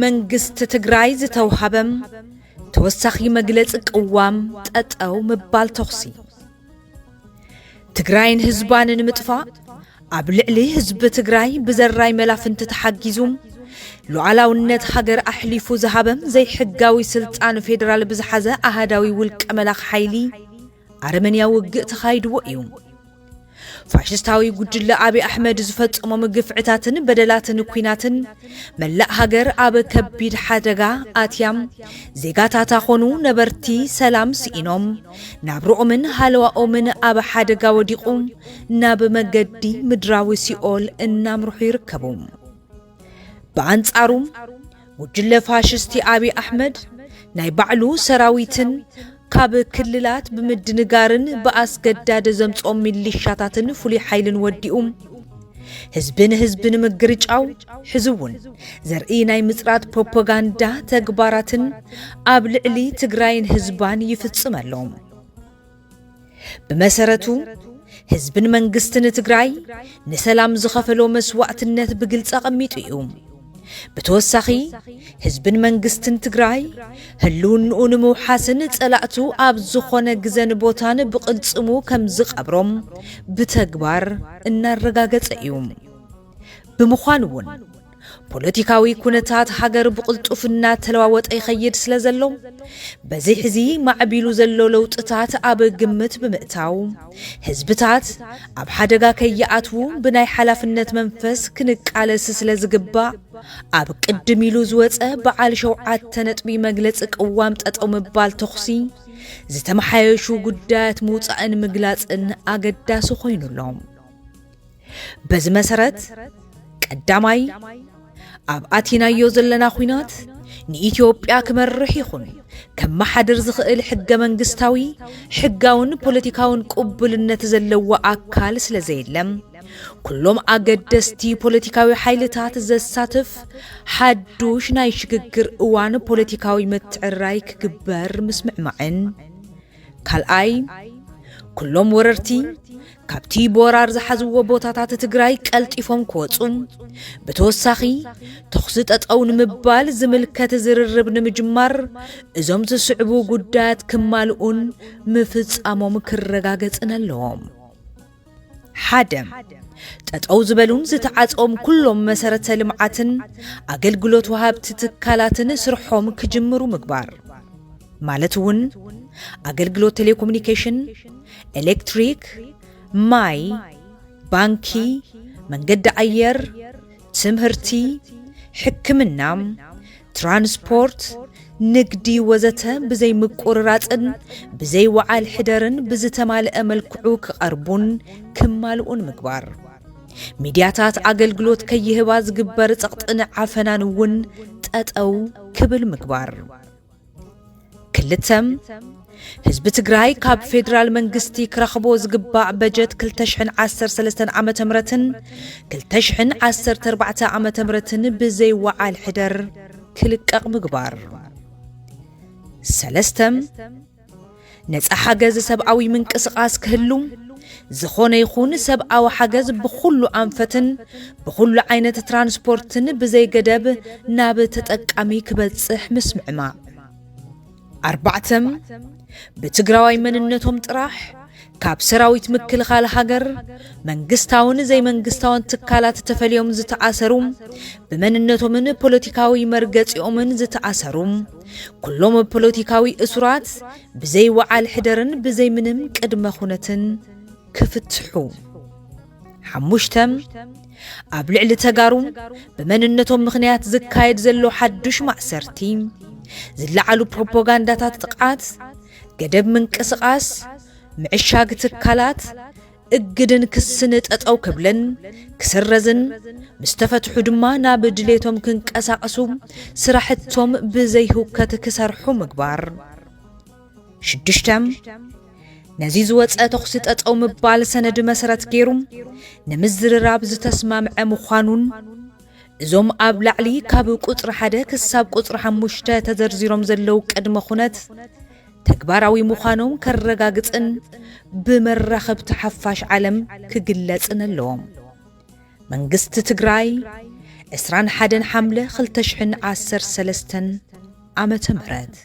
መንግስቲ ትግራይ ዝተውሃበም ተወሳኺ መግለፂ ቅዋም ጠጠው ምባል ተኹሲ። ትግራይን ህዝባን ንምጥፋእ ኣብ ልዕሊ ህዝቢ ትግራይ ብዘራይ መላፍንቲ ተሓጊዙ ሉዓላውነት ሃገር ኣሕሊፉ ዝሃበም ዘይሕጋዊ ስልጣን ፌዴራል ብዝሓዘ ኣሃዳዊ ውልቀ መላኽ ሓይሊ ኣረመንያዊ ውግእ ተኻይድዎ እዩ። ፋሽስታዊ ጉጅለ ኣብይ ኣሕመድ ዝፈጸሞም ግፍዕታትን በደላትን ኲናትን መላእ ሃገር ኣብ ከቢድ ሓደጋ ኣትያም ዜጋታታ ኾኑ ነበርቲ ሰላም ስኢኖም ናብርኦምን ሃለዋኦምን ኣብ ሓደጋ ወዲቑ ናብ መገዲ ምድራዊ ሲኦል እናምርሑ ይርከቡ። ብኣንጻሩ ጉጅለ ፋሽስቲ ኣብይ ኣሕመድ ናይ ባዕሉ ሰራዊትን ካብ ክልላት ብምድንጋርን ብኣስገዳድ ዘምፅኦም ሚሊሻታትን ፍሉይ ሓይልን ወዲኡ ህዝቢ ንህዝቢ ንምግርጫው ሕዚ እውን ዘርኢ ናይ ምፅራት ፕሮፓጋንዳ ተግባራትን ኣብ ልዕሊ ትግራይን ህዝባን ይፍፅም ኣሎ። ብመሰረቱ ህዝብን መንግስትን ትግራይ ንሰላም ዝኸፈሎ መስዋዕትነት ብግልፂ ኣቐሚጡ እዩ። ብተወሳኺ ህዝብን መንግስትን ትግራይ ህልውንኡ ንምውሓስን ፀላእቱ ኣብ ዝኾነ ግዘን ቦታን ብቕልፅሙ ከም ዝቐብሮም ብተግባር እናረጋገፀ እዩ። ብምዃኑ እውን ፖለቲካዊ ኩነታት ሃገር ብቕልጡፍ እናተለዋወጠ ይኸይድ ስለ ዘሎ በዚ ሕዚ ማዕቢሉ ዘሎ ለውጥታት ኣብ ግምት ብምእታው ህዝብታት ኣብ ሓደጋ ከይኣትዉ ብናይ ሓላፍነት መንፈስ ክንቃለስ ስለ ዝግባእ ኣብ ቅድም ኢሉ ዝወፀ በዓል ሸውዓተ ነጥቢ መግለፂ ቅዋም ጠጠው ምባል ተኹሲ ዝተመሓየሹ ጉዳያት ምውፃእን ምግላፅን ኣገዳሲ ኮይኑ ኣሎ። በዚ መሰረት ቀዳማይ ኣብ ኣቲናዮ ዘለና ኹናት ንኢትዮጵያ ክመርሕ ይኹን ከመሓድር ዝኽእል ሕገ መንግስታዊ ሕጋውን ፖለቲካውን ቅቡልነት ዘለዎ ኣካል ስለ ዘየለ ኩሎም ኣገደስቲ ፖለቲካዊ ሓይልታት ዘሳትፍ ሓዱሽ ናይ ሽግግር እዋን ፖለቲካዊ ምትዕርራይ ክግበር ምስምዕማዕን ካልኣይ ኩሎም ወረርቲ ካብቲ ቦራር ዝሓዝዎ ቦታታት ትግራይ ቀልጢፎም ክወፁ ብተወሳኺ ተኹሲ ጠጠው ንምባል ዝምልከት ዝርርብ ንምጅማር እዞም ዝስዕቡ ጉዳያት ክማልኡን ምፍፃሞም ክረጋገፅን ኣለዎም። ሓደ ጠጠው ዝበሉን ዝተዓፀዎም ኩሎም መሰረተ ልምዓትን ኣገልግሎት ወሃብቲ ትካላትን ስርሖም ክጅምሩ ምግባር ማለት እውን ኣገልግሎት ቴሌኮሙኒኬሽን፣ ኤሌክትሪክ፣ ማይ፣ ባንኪ፣ መንገዲ ኣየር፣ ትምህርቲ፣ ሕክምና፣ ትራንስፖርት፣ ንግዲ ወዘተ ብዘይ ምቁርራፅን ብዘይ ወዓል ሕደርን ብዝተማልአ መልክዑ ክቐርቡን ክማልኡን ምግባር። ሚድያታት ኣገልግሎት ከይህባ ዝግበር ፀቕጥን ዓፈናን እውን ጠጠው ክብል ምግባር። ክልተ ህዝቢ ትግራይ ካብ ፌዴራል መንግስቲ ክረኽቦ ዝግባእ በጀት ክልተ ሽሕን ዓሰርተ ሰለስተን ዓመተ ምህረትን ክልተ ሽሕን ዓሰርተ ኣርባዕተ ዓመተ ምህረትን ብዘይ ወዓል ሕደር ክልቀቕ ምግባር። ሰለስተ ነፃ ሓገዝ ሰብኣዊ ምንቅስቓስ ክህሉ ዝኾነ ይኹን ሰብኣዊ ሓገዝ ብኹሉ ኣንፈትን ብኹሉ ዓይነት ትራንስፖርትን ብዘይ ገደብ ናብ ተጠቃሚ ክበፅሕ ምስምዕማዕ። ኣርባዕተ ብትግራዋይ መንነቶም ጥራሕ ካብ ሰራዊት ምክልኻል ሃገር መንግስታውን ዘይመንግስታውን ትካላት ተፈልዮም ዝተኣሰሩ ብመንነቶምን ፖለቲካዊ መርገፂኦምን ዝተኣሰሩ ኩሎም ፖለቲካዊ እሱራት ብዘይ ወዓል ሕደርን ብዘይ ምንም ቅድመ ኩነትን ክፍትሑ። ሓሙሽተ ኣብ ልዕሊ ተጋሩ ብመንነቶም ምኽንያት ዝካየድ ዘሎ ሓዱሽ ማእሰርቲ፣ ዝለዓሉ ፕሮፓጋንዳታት ጥቕዓት፣ ገደብ ምንቅስቓስ፣ ምዕሻግ ትካላት፣ እግድን ክስን ጠጠው ክብልን ክስረዝን ምስ ተፈትሑ ድማ ናብ ድሌቶም ክንቀሳቐሱ ስራሕቶም ብዘይህውከት ክሰርሑ ምግባር። ሽዱሽተ ነዚ ዝወፀ ተኹሲ ጠጠው ምባል ሰነድ መሰረት ገይሩ ንምዝርራብ ዝተስማምዐ ምዃኑን እዞም ኣብ ላዕሊ ካብ ቁፅሪ ሓደ ክሳብ ቁፅሪ ሓሙሽተ ተዘርዚሮም ዘለዉ ቅድመ ኩነት ተግባራዊ ምዃኖም ከረጋግፅን ብመራኸብቲ ሓፋሽ ዓለም ክግለፅን ኣለዎም። መንግስቲ ትግራይ ዕስራን ሓደን ሓምለ ክልተ ሽሕን ዓሰርተ ሰለስተን ዓመተ ምህረት።